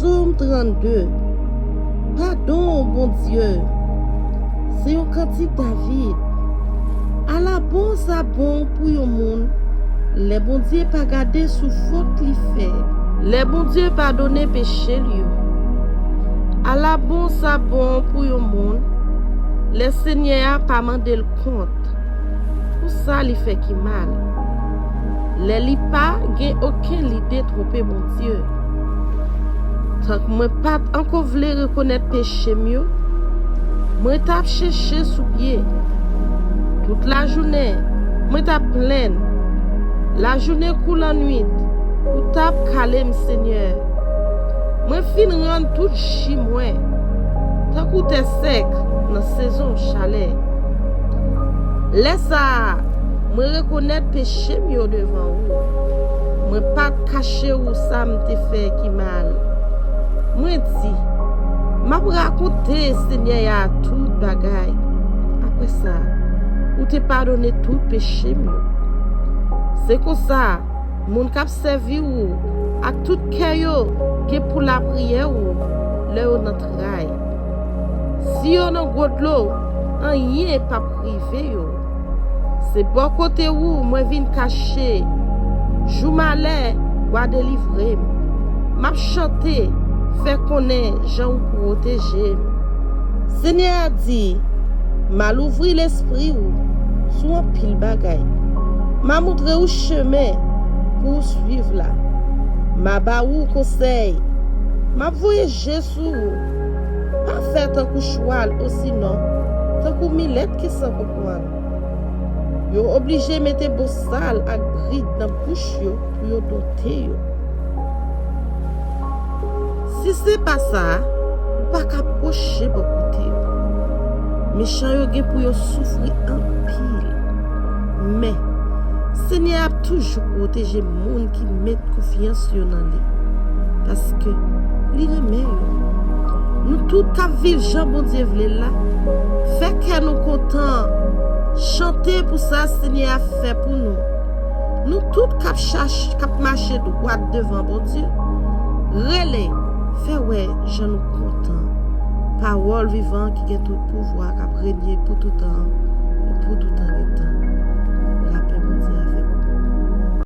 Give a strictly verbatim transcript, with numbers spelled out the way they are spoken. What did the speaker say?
Sòm trannde. Padon, Bondye. Se yon kantik David. Ala bon sa bon pou yon moun lè Bondye pa gade sou fòt li fè, lè Bondye padone peche l yo. Ala bon sa bon pou yon moun lè Senyè a pa mande l kont pou sa li fè ki mal, lè li pa gen okenn lide twonpe Bondye. Tank mwen pa t ankò vle rekonèt peche m yo, mwen t ap chèche sou pye. Tout lajounen, mwen t ap plenn. Lajounen kou lannwit, ou t ap kale m, Senyè. Mwen fin rann tout ji mwen, tankou tè sèk nan sezon chalè. Lè sa a, mwen rekonèt peche m yo devan ou. Mwen pa t kache ou sa m te fè ki mal. Mwen di, m ap rakonte Senyè a tout bagay. Apre sa, ou te padone tout peche m yo. Se konsa, moun k ap sèvi ou ak tout kè yo gen pou lapriyè ou lè yo nan tray. Si yo nan gwo dlo, anyen p ap rive yo. Se bò kote ou mwen vin kache. Jou malè, w a delivre m. M ap chante, fè konnen jan ou pwoteje m. Senyè a di, m a louvri lespri ou sou anpil bagay. M a montre ou chemen pou ou swiv la. M a ba ou konsèy. M ap voye je sou ou. Pa fè tankou chwal osinon tankou milèt ki san konprann. Yo oblije mete bosal ak brid nan bouch yo pou yo donte yo. Si se pa sa, ou pa ka pwoche bò kote yo. Mechan yo gen pou yo soufri anpil. Men, Senyè a ap toujou pwoteje moun ki met konfyans yo nan li, paske li renmen yo. Nou tout k ap viv jan Bondye vle l la, fè kè nou kontan, chante pou sa Senyè a fè pou nou. Nou tout k ap chache, k ap mache dwat devan Bondye, rele, fè wè jan nou kontan. Pawòl vivan ki gen tout pouvwa k ap renye pou toutan e pou toutan gen tan.